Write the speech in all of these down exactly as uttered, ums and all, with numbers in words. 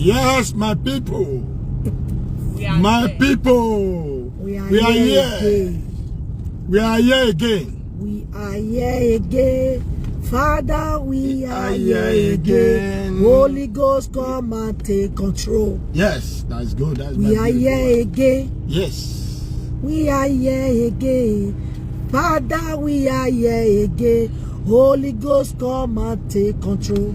Yes, my people. We are My here. people. We are We are here here. again. We are here again. We are here again. Father, we We are are here here again. again. Holy Ghost, come and take control. Yes, that's good. That's We my are beautiful here wife. again. Yes. We are here again. Father, we are here again. Holy Ghost, come and take control.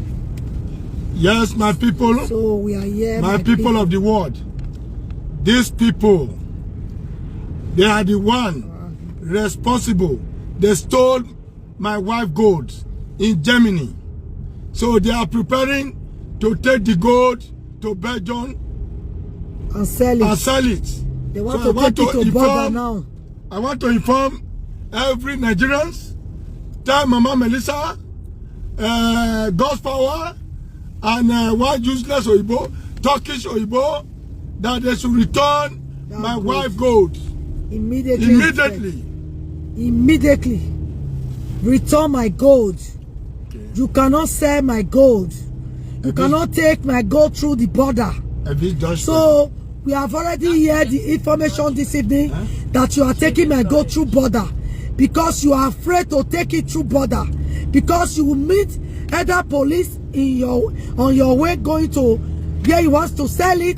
Yes, my people. So we are here, My my people people. of the world. These people, they are the one responsible. They stole my wife gold in Germany. So they are preparing to take the gold to Belgium And sell it. and sell it. They want So I to want take it to to border inform, now. I want to inform every Nigerians, tell Mama Melissa, uh, God's power, and uh, one useless Oyibo, Turkish Oyibo, that they should return That my gold. wife gold Immediately. immediately. Immediately. Return my gold. Okay. You cannot sell my gold. You Have you cannot take my gold through the border. Have you just So, we have already heard the information this evening Huh? that you are taking my gold through border because you are afraid to take it through border because you will meet other police in your on your way going to where you want to sell it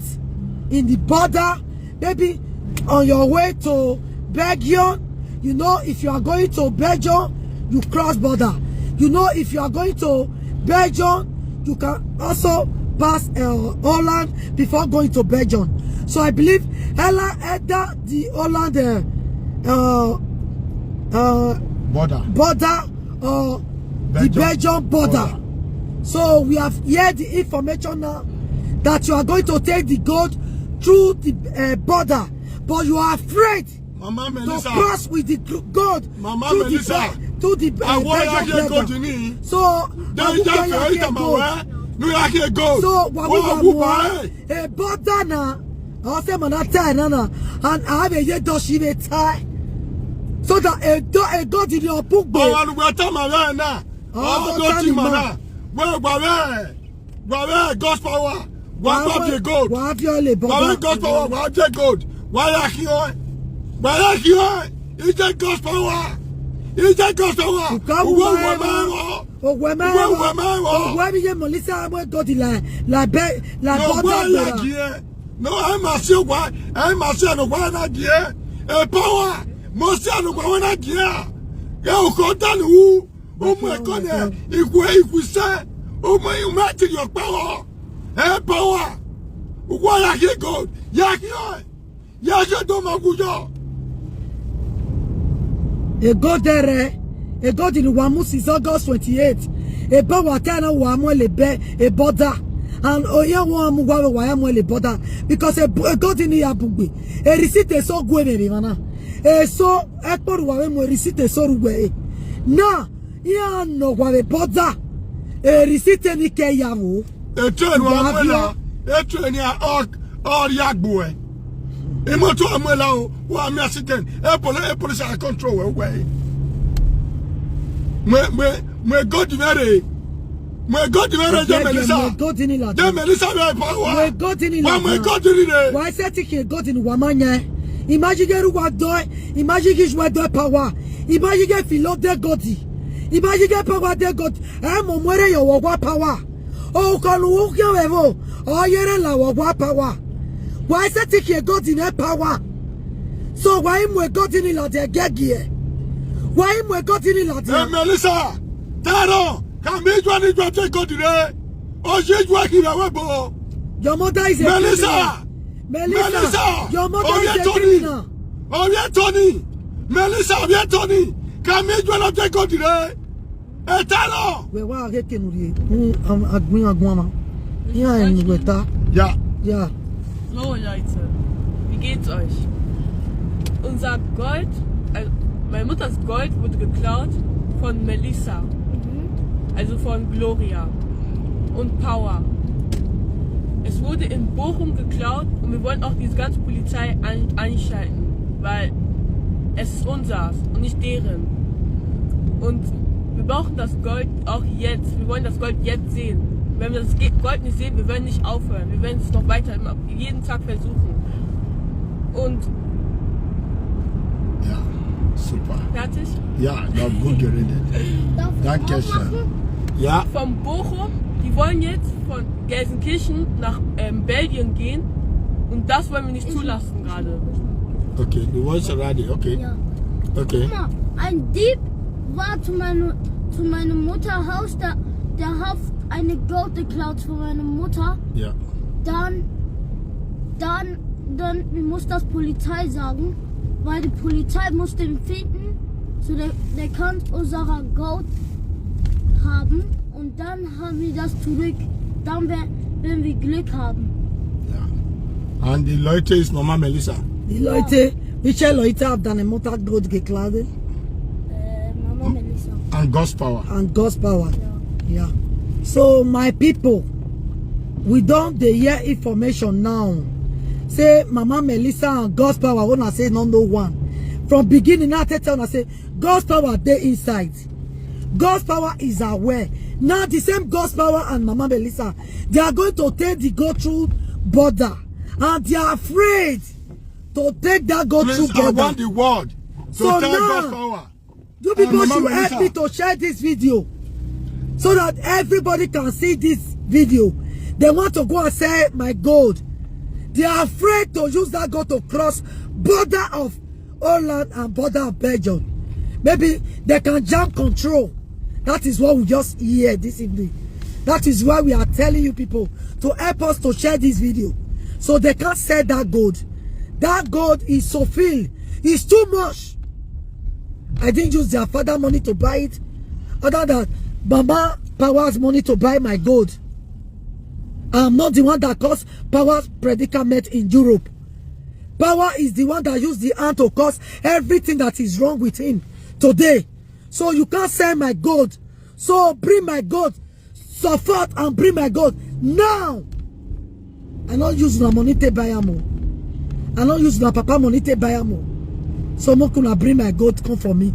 in the border, maybe on your way to Belgium. You know, if you are going to Belgium, you cross border. You know, if you are going to Belgium, you can also pass uh, Holland before going to Belgium. So I believe Ella either the Holland uh, uh, uh, Border. border or the Belgium. Belgium border. Border. So we have heard the information now that you are going to take the gold through the uh, border, but you are afraid Mama to Melissa. cross with the gr- gold Mama to Melissa. the Be- to the uh, I want Belgium to hear gold border. in it. So Then you just say, "Hey, Mama, where? No, I hear gold." So what What we are want more? more? A border now. I say, "Man, I tell you now, and I have a year does she may tie." So that a, do- a God in your book, Ọmọ babe. Alugbe tama rẹ na. Ọmọ Ọdọ tama ti ma na. na. Wẹ gba rẹ. Gba rẹ God's power. Wa Wa gba wẹ- fi gold. wa fi ọlẹ Gba rẹ bọbọ. God's power. Wa je gold. Wa ya khian. Wa ya khian. Ije God's power. Ije God's power. Uka Uwe wu uwe ma ma ẹmwẹ. ẹmwẹ. Owẹ ma Uwe ẹmwẹ. uwe ma ẹmwẹ. Owẹ bi ye Melissa mu God la la bẹ la No, bọ wa ta ya gbera. gie. No, ẹ ma si owa, ẹ ma si ẹnẹ owa na gie. E power, mo si ẹnẹ owa na gie. Ẹ o ko danu. Umu ẹkọ nẹ, ikhu ikhu sẹ, umu umu ẹ ti yọ kpẹghọ. Ẹ power. Uwa ya gie gold, ya gie, ya gie do ma gu yọ. Ego dẹrẹ, ego di ni wa mu since August twenty-eight. Ebe wa ta na wa mu ele be e border. And oye wa mu wa wa ya mu ele border because ego di ni ya bugbe. E receipt eso gu emẹ vbe emwa na. Eso ẹkpo ru wa vbe mu e receipt eso ru wẹ. Na, iran nọ wa vbe border. E receipt ni ke ya vbo. Etu enu Wa amuẹn na, vio? Etu eni a ọ ọ ria gbuẹ. Imoto amuẹn la o, wa mi accident. E poli e police a control wẹ wẹ. Mwe mwe mwe God vẹ re. Mwe God vẹ re je Ẹgbẹgbẹ Melissa. mwe God ni la Je dẹ. Melissa vẹ pa wa. Mwe God ni Wa la mwe dẹ. God ni re. Wa ẹsẹ ti khin God ni wa ma nyẹ. Imagine ghe ru wa dọ, imagine ghe wa dọ pa wa. Imagine ghe filo de God. Imagine ghe pa wa de God. Ẹ mọ mwe re yọ wọ wa pa wa. Okọ ne u khian vbe ẹvbo, ọ ye rre la vbe ọgua power. Wa i sẹtin khian God nẹ power. So wa i mu God ni ladian giẹgiẹ. Wa i mu God ni ladian. Hey, Melissa, tell her, come meet you and you take God today. Or she you are here, we bo. Your mother is a Melissa. criminal. Melissa, Melissa, your mother is a Oyeto ni. criminal. Oyeto ni. Melissa, Oyeto ni. Come meet you and you take God today. Etalo! Wẹ wa ghe kenu rhie, un, am, agbọn agbọn ma. Iran enu wẹ ta. Ja. Ja. Frohe Leute, wie geht's euch? Unser Gold, äh, meine Mutters Gold wurde geklaut von Melissa. Mhm. Also von Gloria und Power. Es wurde in Bochum geklaut und wir wollen auch diese ganze Polizei an-, einschalten, weil es ist unseres und nicht deren. Und wir brauchen das Gold auch jetzt. Wir wollen das Gold jetzt sehen. Wenn wir das Ge- Gold nicht sehen, wir werden nicht aufhören. Wir werden es noch weiter immer, jeden Tag versuchen. Und Ja, super. Fertig? Ja, du hast gut geredet. Danke schön. Ja, Von Bochum, die wollen jetzt von Gelsenkirchen nach ähm, Belgien gehen. Und das wollen wir nicht zulassen gerade. Okay, du wolltest gerade, okay. Ja. Okay. Guck mal, ein Dieb war zu meiner, zu meiner Mutter Haus, der, der hat eine Gold geklaut von meiner Mutter. Ja. Dann, dann, dann muss das Polizei sagen, weil die Polizei muss den finden, so der, der kann unsere Gold haben und dann haben wir das zurück. Dann, wenn, wenn wir Glück haben. Ja. And die Leute ist Mama Melissa. Die Leute, welche Leute haben deine Mutter Gold geklaut? Äh, Mama Melissa. And God's power. And God's power. Ja. Yeah. So my people, we don dey hear information now. Say Mama Melissa and God's power, una say no no one. From beginning now, I tell una say God's power dey inside. God's power is aware. Now the same God's power and Mama Melissa, they are going to take the go through border, and they are afraid to take that go through Please, I border. Want the world to So tell now- God's power. You people Mama should help Melissa. Me to share this video so that everybody can see this video. They want to go and sell my gold. They are afraid to use that gold to cross border of Holland and border of Belgium. Maybe they can jam control. That is what we just hear this evening. That is why we are telling you people to help us to share this video so they can sell that gold. That gold is so filled. It's too much. I didn't use their father money to buy it. Other than Mama Power's money to buy my gold. I'm not the one that caused Power's predicament in Europe. Power is the one that used the hand to cause everything that is wrong with him today. So you can't sell my gold. So bring my gold. Support and bring my gold now. I no use una money take buy am o. I no use una papa money take buy am o. So make una bring my gold come for me.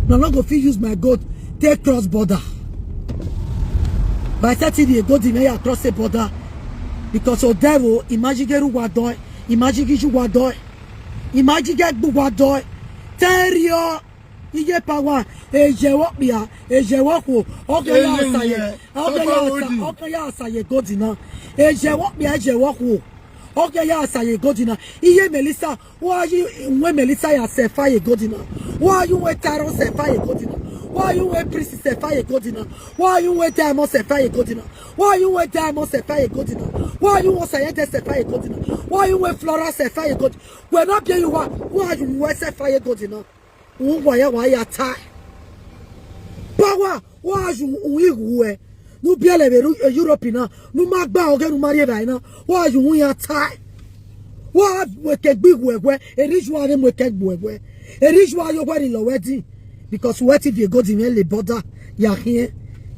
Una no go fit use my gold take cross border. By thirty the gold in here cross the border because of devil imagine get wa do, imagine get wa do, imagine get wa do. Tell you. Iye Power, ejẹ vbe okpia, ejẹ vbe okhuo, ọ kẹ ya sa ye, ọ kẹ ya sa, ọ kẹ ya sa ye gold na. Ejẹ vbe okpia, ejẹ vbe okhuo, ọ kẹ ya sa ye gold na. Iye Melissa, wa yi uwẹ Melissa ya sẹfa ye gold na. Wa yi uwẹ Taro sẹfa ye gold na. Wa yi uwẹ Prince sẹfa ye gold na. Wa yi uwẹ Diamond sẹfa ye gold na. Wa yi uwẹ Diamond sẹfa ye gold na. Wa yi uwẹ Sayede sẹfa ye gold na. Wa yi uwẹ Flora sẹfa ye gold. Wẹ na biẹ yi wa, wa yi uwẹ sẹfa ye gold na. Uwa ya wa ya ta. Power, wa ju uyi ghue. Nu biẹlẹ vbe Ru- eh, Europe na, nu ma gba ọghe nu ma rhie vbe na, wa ju uya ta. Wa weke gbi ghue ghue, eri ju ave mu eke ghue ghue. Eri ju ayo ghue ni lọ wẹ di. Because wẹ ti vie gold mwẹ le border ya khian.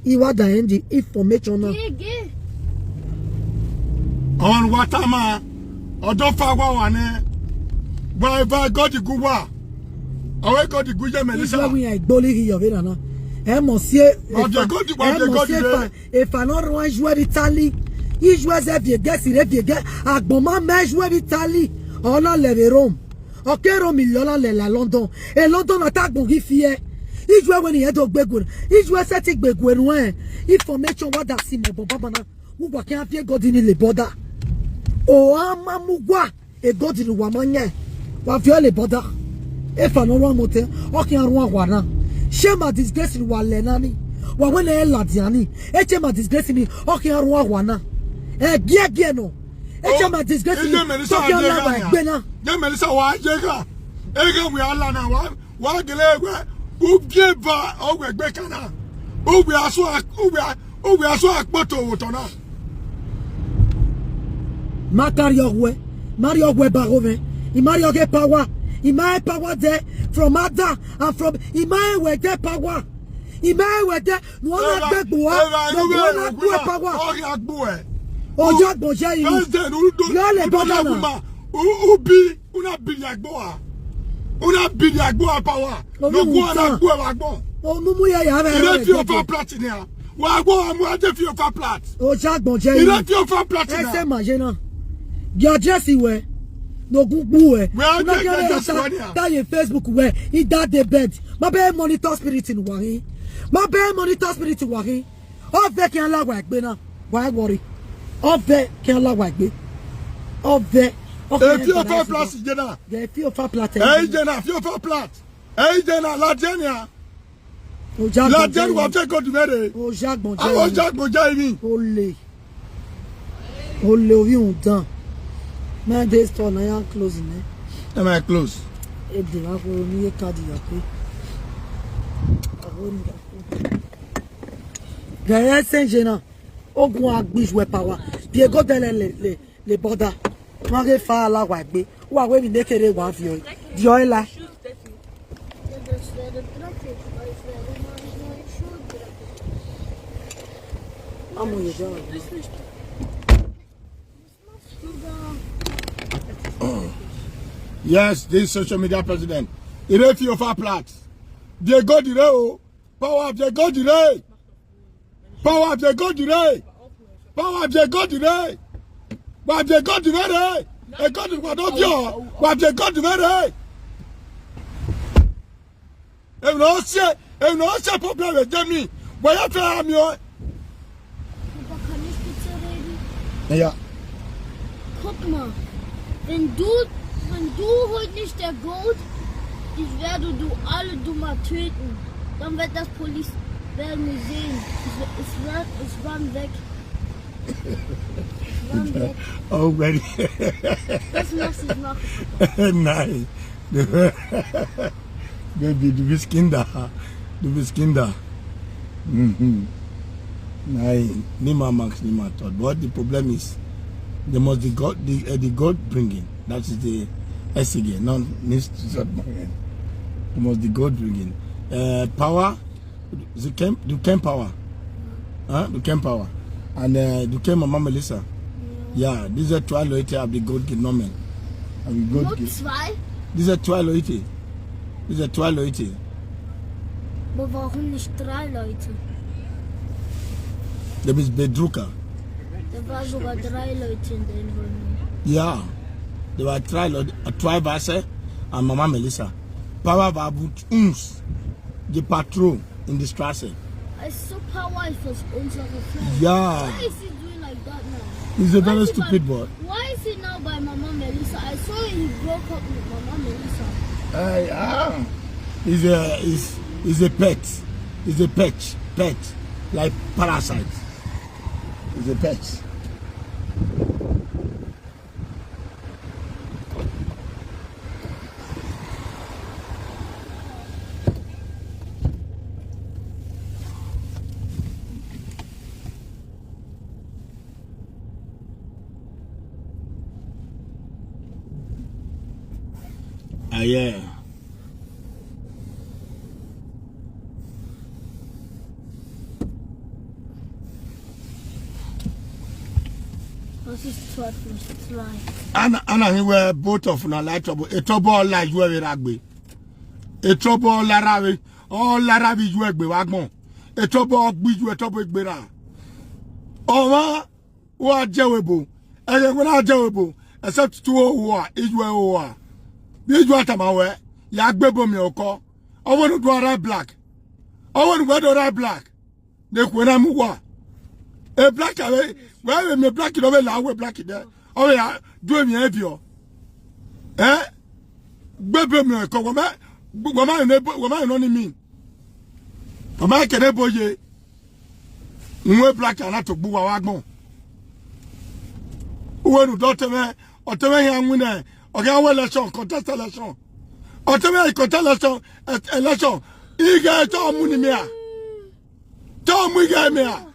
I wa da end the information na. Gigi. Ọmwa ne uwa tama, ọ do fa uwa wa nẹ, wa eva God gu uwa, ọ wẹ God gu ye Melissa. Israel wi yan igboli ghi yọ vbe nana. Ẹ mọ si e- Wa vie God, wa vie God efa re. Efa ne ọ rhuan Israel vbe Italy. Israel zẹ viege si re viege. Agbọn ma ma Israel vbe Italy. Ọ na lẹ vbe Rome. Ọ ke Rome lọ na lẹ la London. E London na ta agbọn ghi fi ẹ. Israel wẹ ne irẹn do gbe gue. Israel sẹtin gbe gue ruẹn. Information wa da si mẹ bọ baba na. Uwa khian vie God ni le border. O a ma mu uwa, e God ni uwa ma yan. Wa viọ le border. Efa ne ọ rua motẹ, ọ khian rua wa na. Shame and disgrace ni uwa lẹ na ni. Wa wẹ ne ẹ ladian ni. E shame and disgrace ni, ọ khian rua wa na. Ẹ giẹgiẹ nọ. E shame and disgrace ni, Iye Melissa ọ khian ye la wa gha egbe na. Na. Iye Melissa wa ye gha. Eghan wẹ ala na wa, wa gele wẹ, u vie va, ọ wẹ egbe kan na. U wẹ asu a, u wẹ a, u wẹ asu akpoto otọ na. Ma carry ọghuẹ, ma rhie ọghuẹ ba gho mwẹ. I ma rhie ọghe Power. I ma rẹn Power dẹ from Ada and from I ma rẹn wẹ dẹ Power. I ma rẹn wẹ dẹ ne uwa na gbẹgbe uwa, ne uwa na gbe Power. Ọ ghi agbu ẹ. Ọjọ agbọn ye yi. President, u do, Yọ le u do border ya na. Wuma. U, u bi, u na bi ya gbo a. U na bi ya gbo a Power. Omi No gbo a na wuta. gbo a gbo. Onu mu ya ya vẹ Ire rẹ fi gbẹgbẹ. Ova Platinum ya. Wa wo amu ade fi ofa plat. Oja gbọn jẹ I re fi ofa plat na. Ẹsẹ ma ye na. Gi address wẹ. No gu gbu wẹ. Wẹ a na jẹ kere address ta, wẹ nia. Ta ye Facebook wẹ. I da de bed. Ma bẹ monitor spirit ni wa hin. Ma bẹ monitor spirit wa hin. Ọ vẹ khian la wa egbe na. Wa worry. Ọ vẹ khian la wa egbe. Ọ vẹ. E fi ofa plat ye na. Ge fi ofa plat. E ye na, fi ofa plat. E ye na, la de nia. Oja gbọn jẹ. La de wa fi gold mere. Oja gbọn jẹ. Awa oja gbọn jẹ mi. Ole. Ole ovbi undan. Mẹ de store na ya close nẹ. Am I close? E de wa ko ni ye card ya pe. Awo ni da ko. Gẹrẹ sẹ ye na. Ogun agbi ju ẹpa wa. Diego dẹlẹ le, le, le border. Wa ghe fa la wa egbe. Wa wẹ emwi ne kere wa viọ. Viọ ẹla. Yes, this social media president. I re fi ofa plat. Diego di re o. Power of the God re. Power of the God re. Power of the God re. Wa the God re. E God wa do dio. Wa the God re. Emwi ne ọ si, emwi ne ọ si problem vbe je mi. Wa ya fe a mi o. Papa, kann ich bitte reden? Ja. Guck mal, wenn du, wenn du heute nicht der Goat, ich werde du alle Dummer töten. Dann wird das Police, werden wir sehen. Ich, ich, ran- ich ran weg. Ich ran weg. Oh, very. Das muss ich machen, Papa. Nein. Baby, du bist Kinder. Du bist Kinder. Mm-hmm. Nein, niemand mag, niemand tot. But the problem is, they must the God, the, uh, the God bringing. That is the S C G, not this sort of man. They must the God bringing. Uh, power, the camp, the camp power. Huh? The camp power. And uh, the camp Mama Melissa. Yeah, this is a try Leute of the God genommen. Of the God Nur ge- zwei? Diese zwei Leute. Diese zwei Leute. Aber warum nicht drei Leute? Dem is Bedrucker. Da war sogar drei Leute in der Wohnung. Ja. There were three Leute, uh, three Wasser and Mama Melissa. Papa war mit uns, die Patron in die Straße. I saw Papa was unsere Frau. Ja. Why is he doing like that now? He's a very stupid boy. Why is he now by Mama Melissa? I saw he broke up with Mama Melissa. Uh, yeah. He's a, he's, he's a pet. He's a pet. Pet. Like parasite. He's a pet. Ah, yeah. Das ist zwei plus zwei. Ana, ana hin wẹ both of una like trouble. E trouble ọ la iyuẹ vbe ra gbe. E trouble ọ la ra vbe, ọ la ra vbe iyuẹ gbe vbe agbọn. E trouble ọ gbe iyuẹ, e trouble gbe ra. Ọmwa, u a jẹ wẹ ebo. Ẹghẹ wẹ na jẹ wẹ ebo. Except tu owa, iyuẹ owa. Vbe iyuẹ tama wẹ, ya gbe ebo miẹn okọ. Ọ wẹ ne u do ra black. Ọ wẹ ne uwẹ do ra black. Ne ekhue na mu uwa. E black avbe, wẹ vbe miẹn black ne ọ vbe la uwẹ black dẹ. Ọ vbe ya du emwi ẹnrẹn viọ. Eh? Gbe ebo miẹn okọ, wẹ ma, wẹ ma rẹn ebo, wẹ ma rẹn nọ ni mi. Wẹ ma kẹ ne ebo ye. Uwẹ black a na to gbe uwa vbe agbọn. Uwẹ ne u do ọtẹn mwẹ, ọtẹn mwẹ hia winna, ọ khian wẹ election, contest election. Ọtẹn mwẹ i contest election, e-, election. Ighe te ọ mu ni mẹ a. Te ọ mu ighe mẹ a.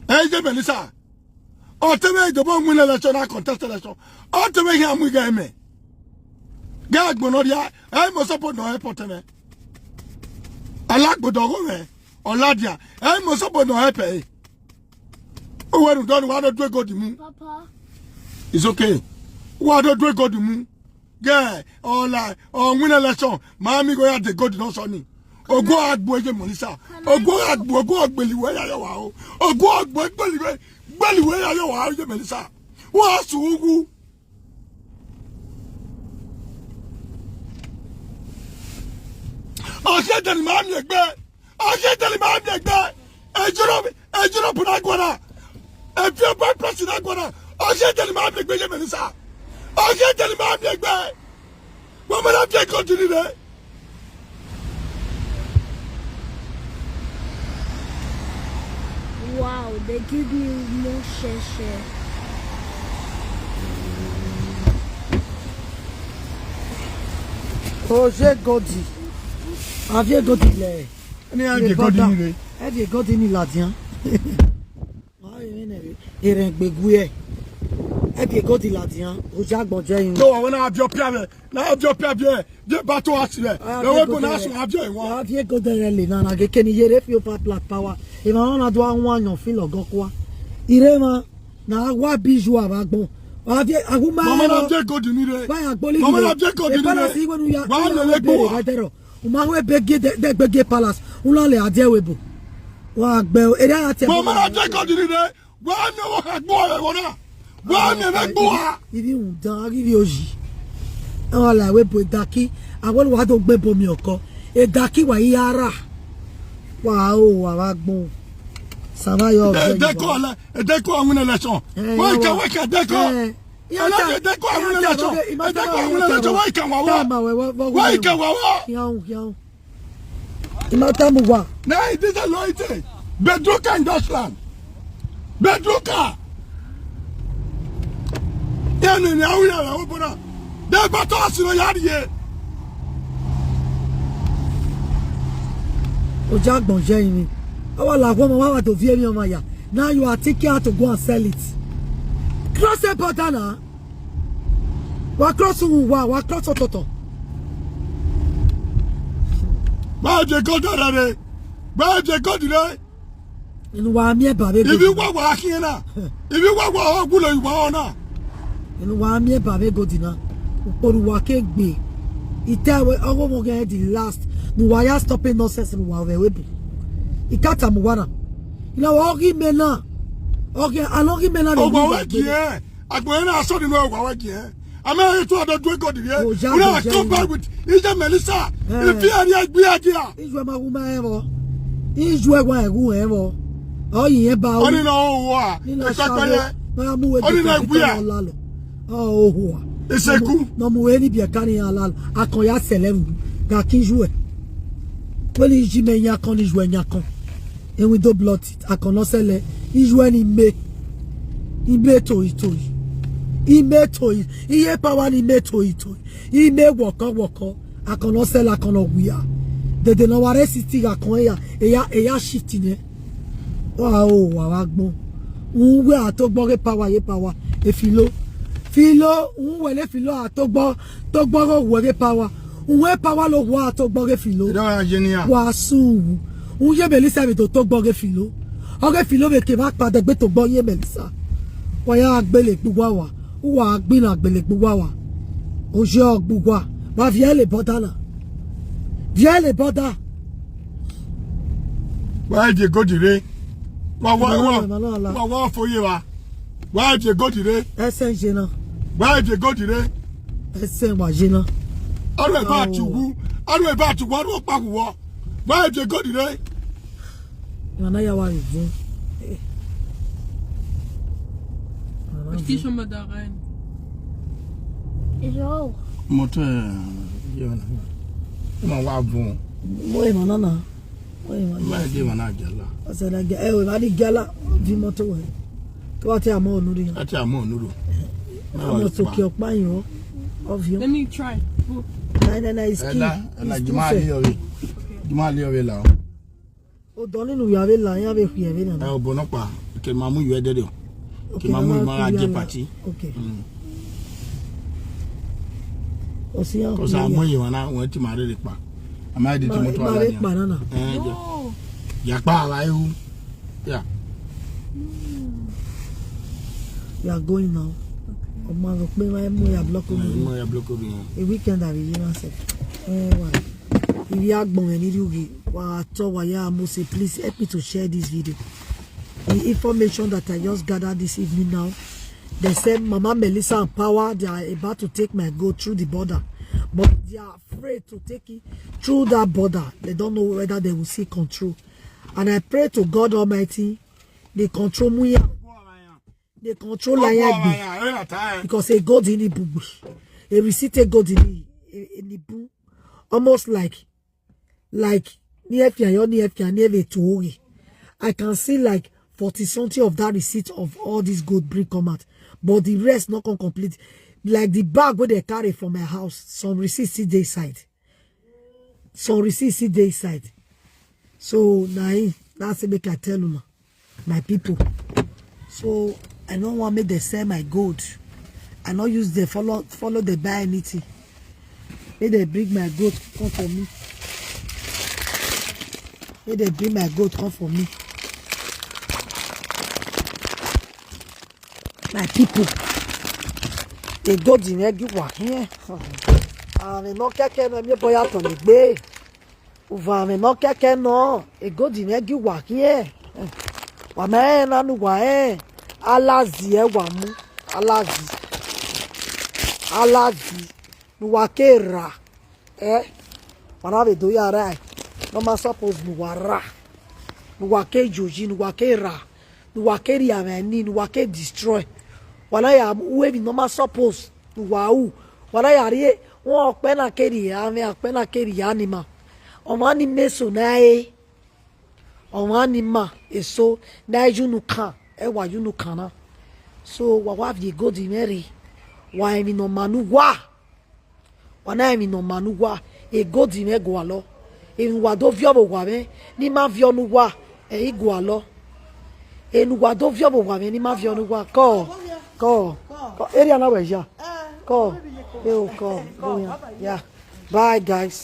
Ẹ ye Melissa. Ọtẹn mwẹ i dobọ winna election na contest election. Ọtẹn mwẹ hia mu ighe mẹ. Gẹ agbọn nọ rria, ẹ i mọ support nọ help ọtẹn mwẹ. Alagbodo ọghe mwẹ, ọ ladian, ẹ i mọ support nọ help ẹre. Uwẹ ne u dọ ne uwa do du gold mu. Papa. It's okay. Uwa do du gold mu. Gẹ, ọ la, ọ winna election, ma mi gho ya de gold nọ sọ ni. Ogo agbo ye Melissa. Ogo agbo, ogo gbeli wẹ ya yo wa o. Ogo agbo gbeli wẹ, gbeli wẹ ya yo wa ye Melissa. Wa su uwu. Ọghe ẹdẹ ne ima miẹn egbe, ọghe ẹdẹ ne ima miẹn egbe, e Europe, e Europe na guan na, e viọ Bible na guan na, ọghe ẹdẹ ne ima miẹn egbe ye Melissa, ọghe ẹdẹ ne ima miẹn egbe, wẹ ma na viọ egodi ni rre. Wow, they give me more share share. Oje godi. Avie godi lẹ. Ẹni a ye godi ni rre. Ẹ viẹ godi ni ladian. Erẹn gbe gue ẹ. Ẹ viẹ godi ladian. Oje agbọn jẹ yin. Do wa wẹ na viọ pia vẹ. Na viọ pia viẹ. Viẹ ba to asi vẹ. Ẹ wẹ bo na sọ aviọ iwa. Avie godi rẹ le na na ghe keni yere fi ofa black power. Emwa na do a wan yan fi lọgọ kua. Ire emwa na wa bi ju avbe agbọn. Avie agu ma Mama na viọ godi ni rre. Ba ya gboli. Mama na viọ godi ni rre. Palace iwe nu ya. Wa lele gbo wa. Wa dẹrọ. U ma ru ebe gie de, de gbe gie palace. U la lẹ a die ẹvbo ebo. Wa gbe ere a ya tie Mama na viọ godi ni rre. Wa miẹn ọvbokhan gbe uwa vbe ẹvbo na. Wa miẹn mwẹ gbe uwa. Ivbi rhunmwuda, a ghi rhie oyi. Ọ gha la ẹvbo ebo edaki, a wẹ ne uwa do gbe ebo miẹn ọkọ. Edaki wa i ya ra. Wa ro wa vbe agbọn. Sava yọ ọghe Edeko ọlẹ, Edeko a win election. Eh, wa ka, wa ka Edeko. Eh, Ẹlẹ Edeko a win election. Edeko a win election. Wa ka wa wa. Wa ka wa wa. Khian, khian. I ma tama uwa. Na, this is loyalty. Bedroka in Dutchland. Bedroka. Ẹni ni a wẹ ya la obọ na. De gba to asi nọ ya rrie. Oja agbọn ye rin. Awa la ọmọ wa wa do viẹ emwi ọmwa ya. Now you are taking out to go and sell it. Cross the border now. Wa cross uwu uwa, wa cross ọtọtọ. Gba je God rẹ re. Gba je God rẹ. Inu wa miẹn ba vbe Ivi godi. Wa wa khian na. Ivi wa wa ọ gulo iwa ọ na. Inu wa miẹn ba vbe godi na. Ukporu wa ke gbe. Ita wẹ, ọghe ọmọ ghẹ the last. Ne uwa ya stopping nonsense ne uwa vbe ẹvbo ebo. I ka tama uwa na. Ina wa ọghe imẹ na. Ọghe, a na ọghe imẹ na. Ọghe wa wẹ gie. Agbọn na sọ nínú ẹwà wẹ jẹ. A ma he to other do God here. Oja, una oja, come back with Ije Melissa. Eh. If you are here, we are here. Iju ẹ ma wu ma ẹvbo. Iju ẹ wa ẹwu ẹvbo. Ọ yi yẹn ba o. Ọni na o wa. Ni na ẹkpẹkpẹ ṣe yẹ. Na mu we. Ọni na ẹwu ya. Ọ o hua. Eseku. Na mu we ni bi ẹka ni ya la. Akọn ya sẹlẹ mu. Ga kin ju ẹ. Wẹ ni ji mẹ yan kọn ni ju ẹ yan kọn. Ewindow blood. Akọn nọ sẹlẹ, iyu ẹre ni me, I me toyi toyi, I me toyi, iye power ni me toyi toyi, I me wọkọ wọkọ, akọn nọ sẹlẹ, akọn nọ wia. Dede ne ọ wa rre sixty gha kọn eya, eya, eya shift nẹ. Ọ ra ro wa vbe agbọn. Uhunmwu wẹ a to gbọ ghe power ye power, e Filo. Filo, uhunmwu wẹ ne Filo a to gbọ, to gbọ ghe ohuẹ ghe power. Uhunmwu e power lo ohuẹ a to gbọ ghe Filo. Ẹ dọghe a ye nian. Wa sun uwu. U ye Melissa vbe do to gbọ ghe Filo. Ọ ghe Filo vbe kevbe akpata egbe to gbọ ye Melissa. Wa ya gbele egbe uwa wa. Uwa gbi na gbele egbe uwa wa. Oje ọ gbe uwa. Wa viẹ le border na. Viẹ le border. Wa je godi re. Wa wa wa. Wa wa fo ye wa. Wa je godi re. Ẹsẹ je na. Wa je godi re. Ẹsẹ wa je na. Aro eba ti wu. Aro eba ti wu. Aro pa wu. Wa je godi re. Mama ya wa review. Station Madaren. Yo. Moto, eh, yo na. Ma wa vun. Mo e mama na. Mo e mama. Ma de mama jala. Asa na ga, eh, ma di gala. Di moto we. To ati amo nuru. Ati amo nuru. Amo to ki ọkpa yo. Ovio. Let me try. Nine nine nine is key. Ela, ela, Juma ali ove. Juma ali ove la. Odọ nene u ya vbe la, iran vbe khuiẹ vbe nana. Ẹ, obọ nọkpa, ke ma mu yu ẹdẹdẹ o. Ke ma mu ima gha je party. Okay. Mm. Osi ya. Kọsa mu iye wana, wọn ti ma rere kpa. A ma di ti moto ma ala rere kpa nana. Ẹ, ya. Ya kpa ala ewu. Ya. We are going now. Ọmọ rẹ pé wọ́n mú ya block omi. Mú ya block omi. A weekend àbí yìí wọ́n sẹ̀. Ẹ wà. Ivbi agbọn mwẹ ni rhie ughe, wa tọ wa ya mo say, please help me to share this video. The information that I just gathered this evening now, they say Mama Melissa and Power, they are about to take my goat through the border, but they are afraid to take it through that border. They don't know whether they will see control. And I pray to God Almighty, they control mu ya, they control la ya gbe, because a gold in the book, a receipt a gold in the, in the book, almost like, like, near fian, your near fian, near the two. I can see like forty something of that receipt of all this gold bring come out, but the rest not come complete. Like the bag where they carry from my house, some receipt still dey inside. Some receipt still dey inside. So na him, that's it, make I tell una, my people. So I no wan make dem sell my gold. I no use dem follow, follow dem buy anything. Make dem bring my gold come for me. Make dem bring my gold come for me. My people, a gold mwẹ gi wa khian. Amwẹ ne ọ kẹkẹ nọ, emiobọ ya tọn egbe. Uva amwẹ ne ọ kẹkẹ nọ, a gold mwẹ gi wa khian. Wa ma rẹn na ne uwa rẹn, alazi ẹ wa mu, alazi, alazi ne uwa ke ra, ẹ, wa na vbe do ya rae, ne ọ ma suppose ne uwa ra, ne uwa ke yoyi, ne uwa ke ra, ne uwa ke rhie amwẹ ni, ne uwa ke destroy. Wa na ya ru emwi ne ọ ma suppose ne uwa ru, wa na ya rhie, wọn ọkpẹ na ke rhie amwẹ, ọkpẹ na ke rhie animal. Ọmwa ni ma eso na re, ọmwa ni ma eso na ye unu kan, ẹ wa ye unu kan na. So wa wa viọ gold mwẹ rre, wa rẹn emwi ne ọ ma ne uwa. Wa na rẹn emwi ne ọ ma ne uwa, gold mwẹ gualọ. Emwi ne uwa do viọ vbe owa mwẹ ne I ma viọ ne uwa, ẹ i gualọ. Emwi ne uwa do viọ vbe owa mwẹ ne I ma viọ ne uwa, kọ, kọ, kọ, area na wẹ ya. Kọ, eo, kọ, ya. Bye, guys.